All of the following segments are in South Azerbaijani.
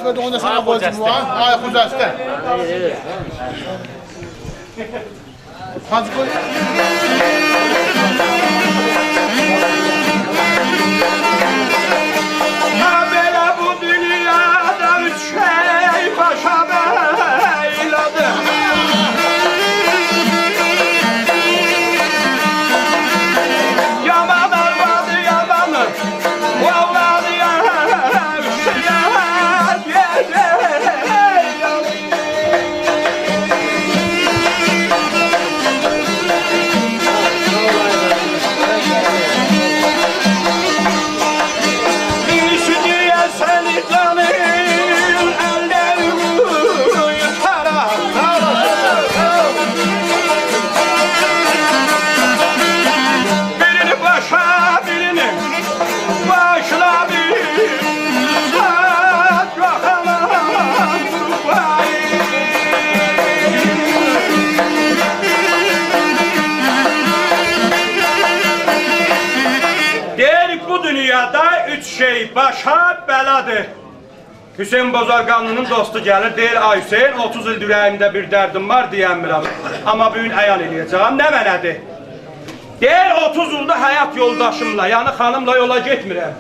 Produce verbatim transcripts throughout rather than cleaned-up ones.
اونو دا سنه قویاجاغام، ها؟ آی، خوجسته. حاجی قوی. ها، بئله بو دونیادا اوچ شئی باشا بئله‌دیر. یامان آروادی، یامان اوغلانی، یا، یا، یا، یا. بیریسی دئیه سنی جانین الدن قورتارام. بیرینی باشا، بیرینی باشا بیر ساعات باخامام. دئییر، بو دونیادا اوچ شئی باشا بئله‌دیر. حسین بازرگانلی‌نین دوستو گلیر، دئییر: «آی حسین، اوتوز ایلدیر اوره‌ییمده بیر دردیم وار، دئیه‌میرم. آمما بو گون عیان ائله‌یه‌جم. نمنه‌دیر؟» دئییر: «اوتوز ایلدیر حیات یولداشیملا، یعنی خانیملا یولا گئتمیرم.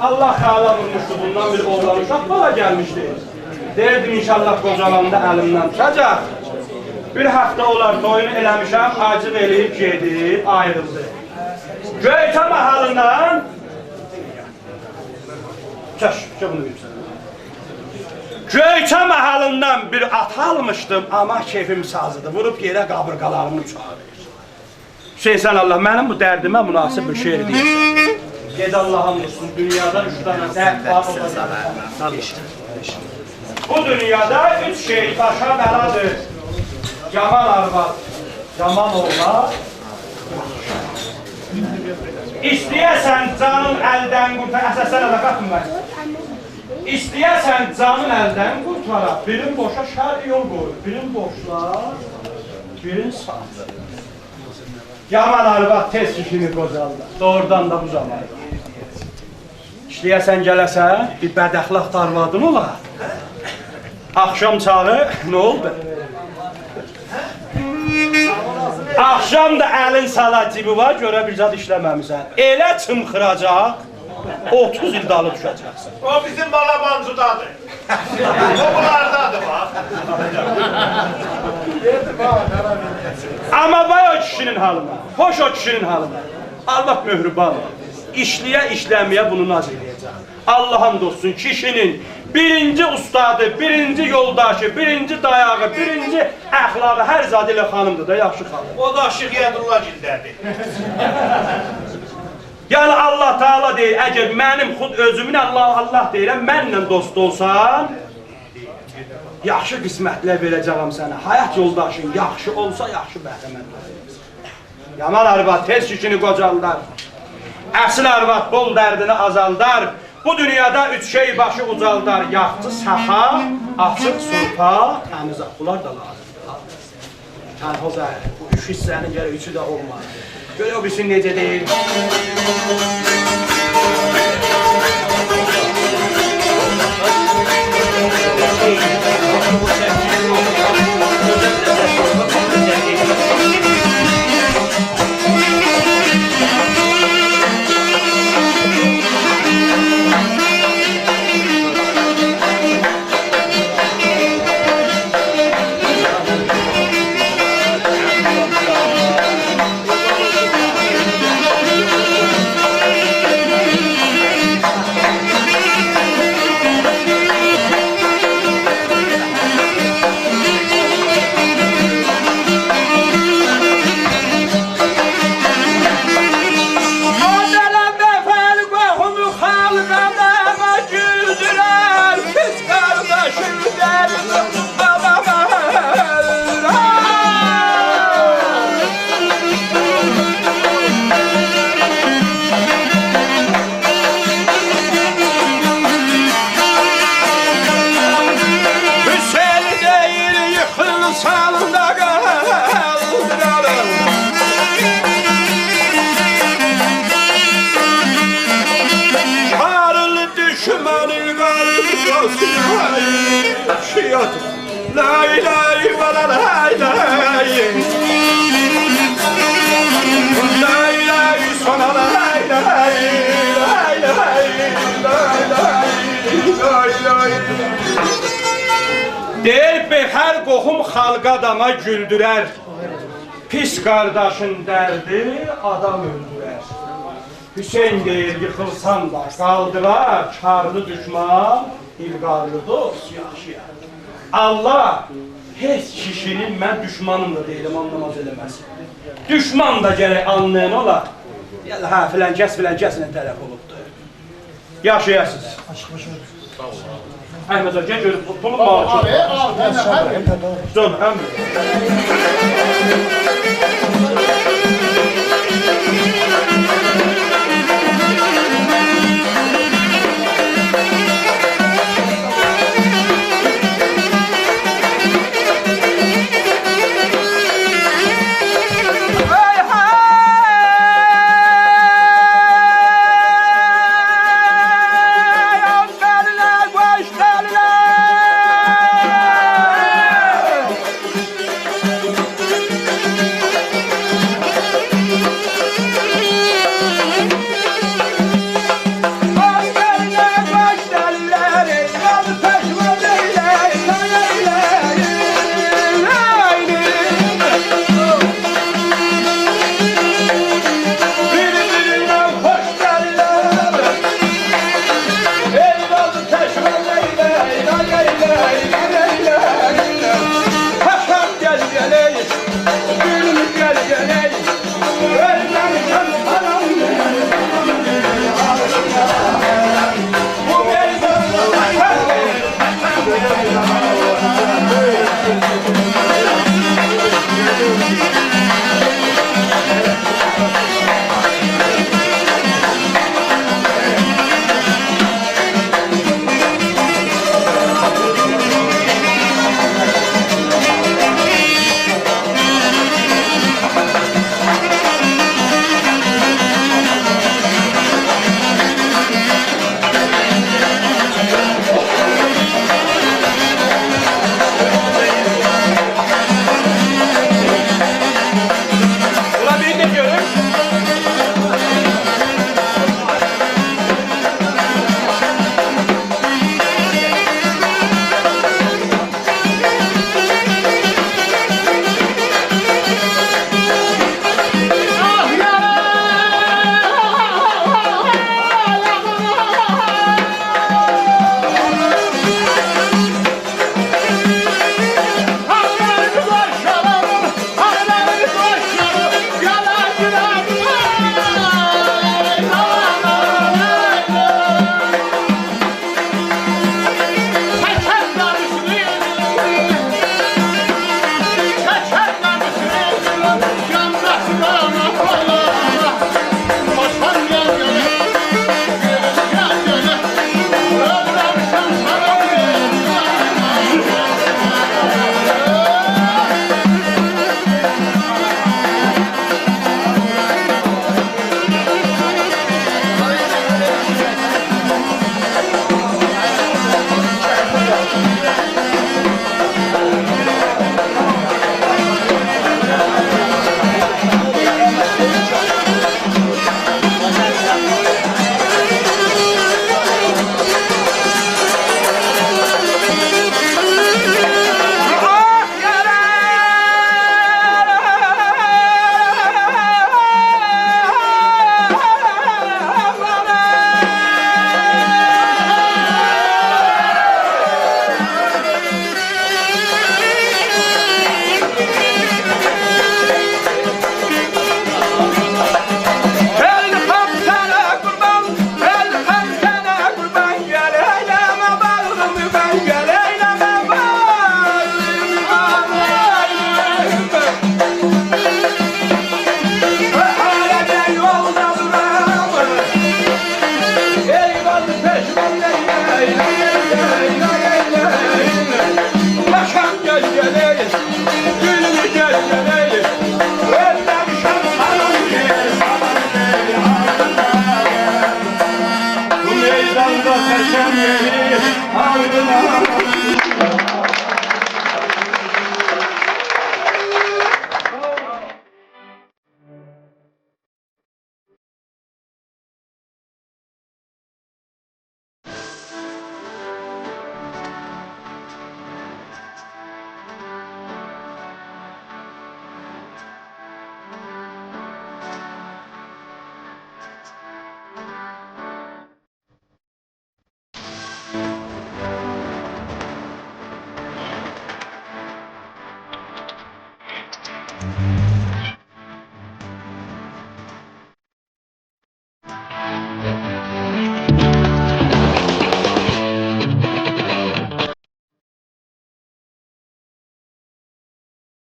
الله تعالی وورموشدو، بوندان بیر اوغلان اوشاق بالا گلمیشدی. دئییردیم، ان‌شاءالله قوجالاندا الیمدن دوشه‌جک. بیر هفته اولار تویونو ائله‌میشم، آجیق ائله‌ییب گئدیب، آیریلدی. گؤیچه محلیندن»، چش، چش، بونو بیلیرسن. «گؤیچه محلیندن بیر آت آلمیشدیم، آمما کئفیم سازیدی، ووروب یئره قابیرغالاریمی چاغیریر.» حسین، سن الله، منیم بو دردیمه مناسب بیر شعر دئییرسن. گئت، اللها حمد اولسون، دونیادا اوچ دنه درد وار، او دا بو دونیادا اوچ شئی باشا بئله‌دیر. یامان آرواد، یامان اوغلان. ایسته‌یه‌سن جانین الدن قورتار، اساساً ده قاتمیر. ایسته‌یه‌سن جانین الدن قورتارا، بیرین بوشا شر یول قویور، بیرین بوشلا، بیرین ساغ. یامان آرواد تئز کیشینی قوجالدار. دوغرودان دا بو زامان. ایسته‌یه‌سن گله‌سن، بیر بداخلاق دا آروادین اولا. آخشام چاغی نه اولدو؟ آخشام دا الین سالا جیبیوه، گؤره بیر زاد ایشله‌مه‌میسن. ائله چیمخیراجاق، اوتوز ایل دالی دوشه‌جکسن. او بیزیم بالابانجودادیر. او بونلاردادیر، باخ. آمما وای او کیشینین حالینا، خوش او کیشینین حالینا. آرواد مهربان، ایشله‌یه، ایشله‌مه‌یه بونو ناز ائله‌یه‌جک. اللها حمد اولسون، کیشینین بیرینجی اوستادی، بیرینجی یولداشی، بیرینجی دایاغی، بیرینجی اخلاقی، هر زادی ائله خانیمدیر دا، یاخشی خانیم. او دا شیخ یدالله‌گیلده‌دیر. یعنی الله تعالی دئییر، اگر منیم خود اؤزومون الله، الله دئییرم، منله دوست اولسان، یاخشی قسمتلر وئره‌جه‌یم سنه. حیات یولداشین یاخشی اولسا، یاخشی بهره‌مند اولارسان. یامان آرواد تئز کیشینی قوجالدار. اصیل آرواد بول دردینی آزالدار. بو دونیادا اوچ شئی باشی اوجالدار: یاخچی ساخا، آچیق سورپا، تمیز آب. بونلار دا لازیمدیر. تنها زهر. بو اوچ حیصه‌نین گرک اوچو ده اولماز. گؤرک او بیریسی نئجه دئییر. یاتیر. لای لای بالا لای لای. لای لای سونا لای لای. لای لای، لای لای، لای لای. دئییر، بهر قوخوم خالقی آداما گولدورر، پیس قارداشین دردی آدام اؤلدورر. حسین دئییر، ییخیلسان دا قالدیرار کارلی دوشمان، ایلقارلی دوست یاشایار. الله هئچ کیشینین، من دوشمانیم دا دئییرم، آنلاماز ائله‌مه‌سین. دوشمان دا گرک آنلایان اولا. یعنی، هه، فلان کس، فلان کسله طرف اولوبدور. یاشایاسینیز. احمد آقا، گل گؤروم، پولون آبی، آبی، آبی، آبی. جان، هم.